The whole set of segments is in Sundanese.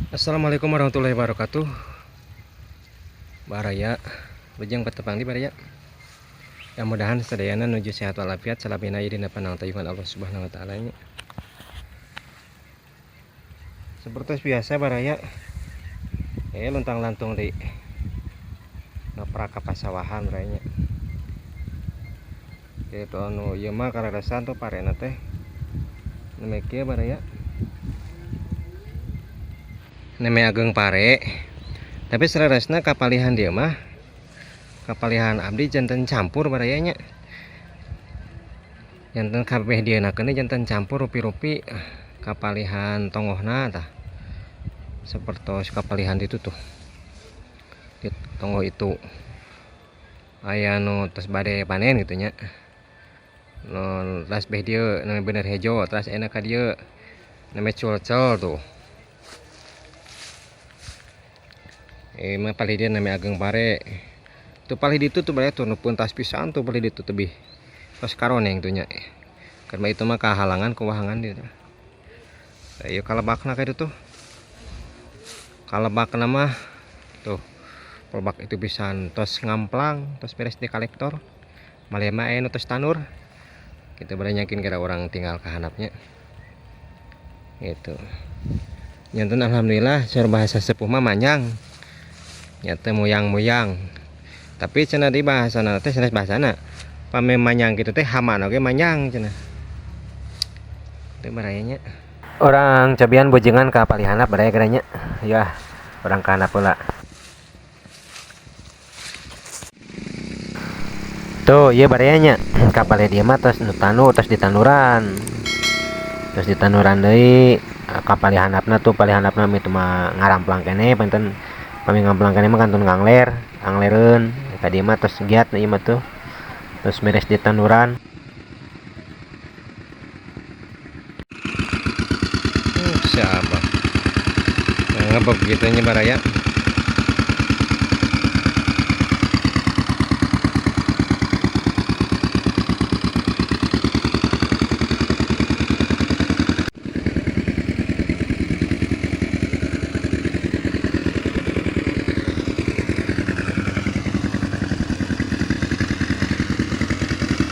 Assalamualaikum warahmatullahi wabarakatuh. Baraya bejeng patepang di baraya. Yang mudahan sadayana nuju sehat walafiat salabina ieu dina panangtayungan Allah Subhanahu wa taala nya. Seperti biasa baraya. Luntang-lantung di ngaprak ka pasawahan baraya nya. Kitu anu ieu mah kararasan tuh parena teh. Neme kieu baraya. Neme ageng pare. Tapi saleresna kapalihan dieu mah kapalihan abdi janten campur baraya nya. Janten kabeh dieunakeun janten campur rupi-rupi kapalihan tongohna tah. Sapertos kapalihan ditu tuh. Di tonggoh itu. Aya nu tos bade panen gitu nya. Nu tas beh dieu name bener hejo, tas enak ka dieu name culcel tuh. Mah palih dieu name ageng pare. Tuh palih ditu tuh baraya tuh nu puntas pisan tuh palih ditu tebih. Tos karoneng tuh nya. Karena itu mah kahalangan kuwahangan dieu teh. Tah ieu kalebakna ka ditu tuh. Kalebakna mah tuh kolbak itu pisan tos ngamplang, tos beres di kolektor. Malih mah aya nu tos tanur. Kitu baraya nyakin kada orang tinggal ka handapnya. Gitu. Nyanten alhamdulillah saur bahasa sepuh mah manjang. Nyata muyang-muyang. Tapi cenah di bahasana teh sanes bahasana. Pame manjang kitu teh hamana oge manjang cenah. Teu baraya nya. Orang cobian bojengan ka palih handap baraya geura nya. Yah, orang ka handap heula. Tuh, ieu baraya nya. Ka palih dieu mah tos nu tanu, tos ditanuran. Tos ditanuran deui ka palih handapna tuh, palih handapna mah itu mah ngaramplang keneh panten. Pami ngamplang keneh mah kantun ngangler, anglereun. Ka dieu mah tos giat ieu mah tuh. Tos beres ditanuran. Siapa? Ngebeb gitu nya baraya.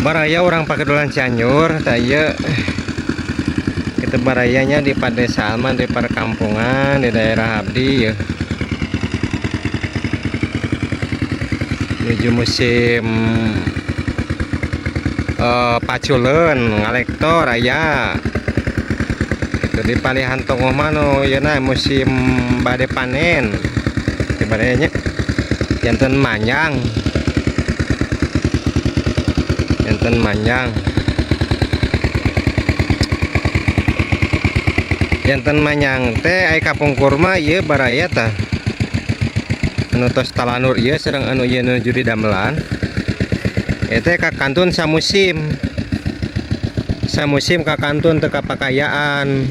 Baraya orang Pakedolan Cianjur, tah ieu kitu barayanya di padesaan mah, di perkampungan di daerah abdi ya. Menuju musim paculeun ngalektor aya. Kitu di palihan tongoh mah nu ieu na musim bade panen. Di barayanya janten manjang. Janten manjang. Janten manjang teh ai kapungkur mah ieu baraya tah. Anu tos talanur ieu sareng anu ieu nuju di damelan. Eta teh kakantun samusim. Samusim kakantun teu kapakayaan.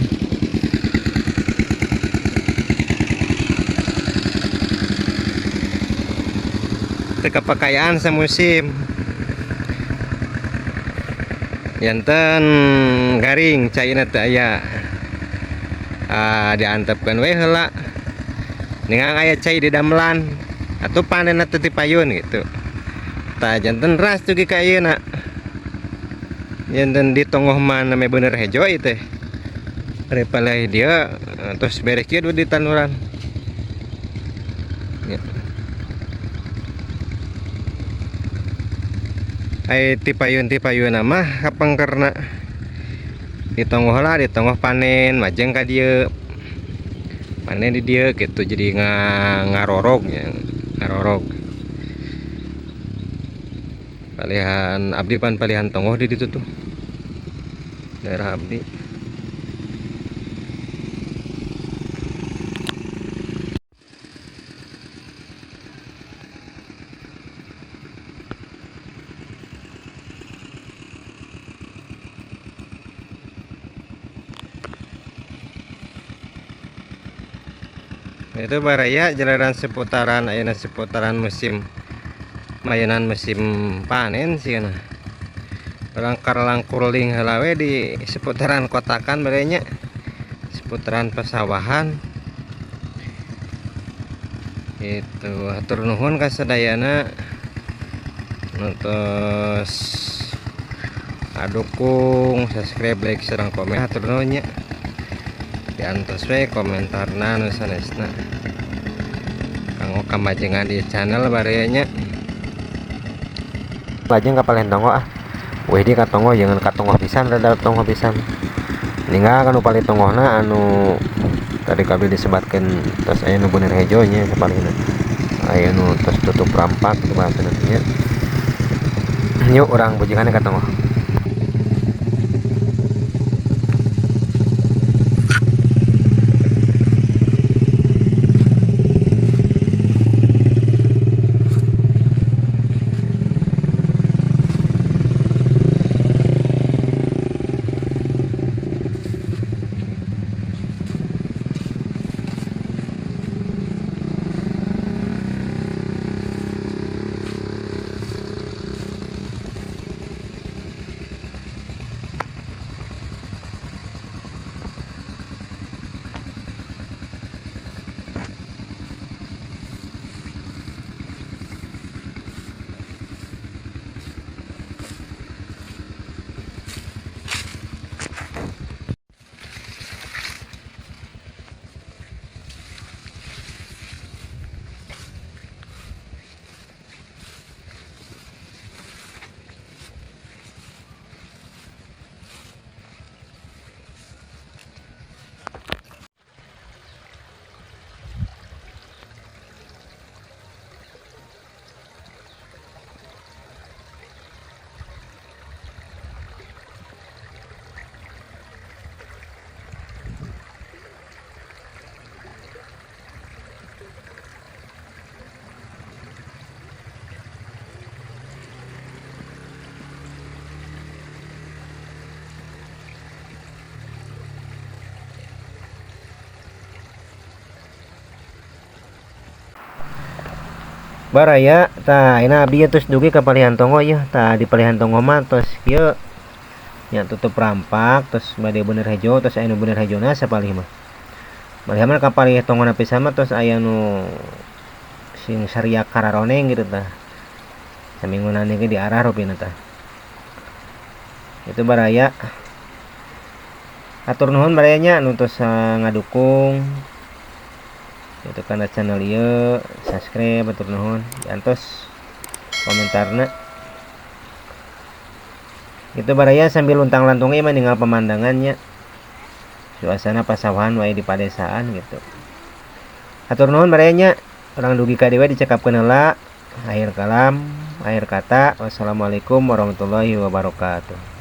Teu kapakayaan samusim. Janten garing caina teu aya. Diantepkeun we heula. Ningang aya cai di damelan atuh panenna teu dipayun gitu. Tah janten ras dugi ka ayeuna. Janten di tongoh mah name bener hejo ieu teh. Ari palih dieu tos beres kieu di tanuran. Ya. Ai tipayun-tipayun mah kapengkerna. Di tongoh lah, di tongoh panen majeng ka dieu. Panen di dieu gitu jadi ngarorog ya, ngarorog. Palihan abdi pan palihan tongoh di ditu tuh. Daerah abdi. Itu baraya jalanan seputaran ayeuna seputaran musim mayenan musim panen sih nah. Orang karlang kurling heula we di seputaran kotakan baraya nya. Seputaran pesawahan. Itu hatur nuhun ka sadayana nu tos ngadukung, subscribe, like, sareng komen, hatur nuhun nya. Diantos we komentarna nu sanesna kanggo kamajengan di channel baraya nya. Lajeng ka palih tonggoh ah. Weh di ka tonggoh jangan ka tonggoh pisan, rada tonggoh pisan. Ninggal kanu palih tonggohna anu tadi kabeh disebatkeun tos aya nu bener hejo nya sapalihna. Aya nu tos tutup rampak kitu bahasana teh nya. Yuk urang pujikan ka tonggoh. Baraya tah ayeuna abdi tos dugi ka palihan tonggoh yeuh. Tah di palihan tonggoh mah tos kieu nya tutup rampak tos bade bener hejo tos aya nu bener hejona sapalih mah. Palih mah ka palih tonggohna pisan mah tos aya nu sing sariak kararoneng kitu tah. Saminggunan ge diarah rupina tah. Itu baraya. Hatur nuhun baraya nya nu tos ngadukung itu kana channel ieu, subscribe, hatur nuhun, diantos komentarna. Itu baraya sambil luntang-lantung ieu mah ninggal pemandangannya. Suasana pasawahan wae di padesaan gitu. Hatur nuhun baraya nya, urang dugi ka dieu we dicekapkeun heula. Akhir kalam, akhir kata, wassalamualaikum warahmatullahi wabarakatuh.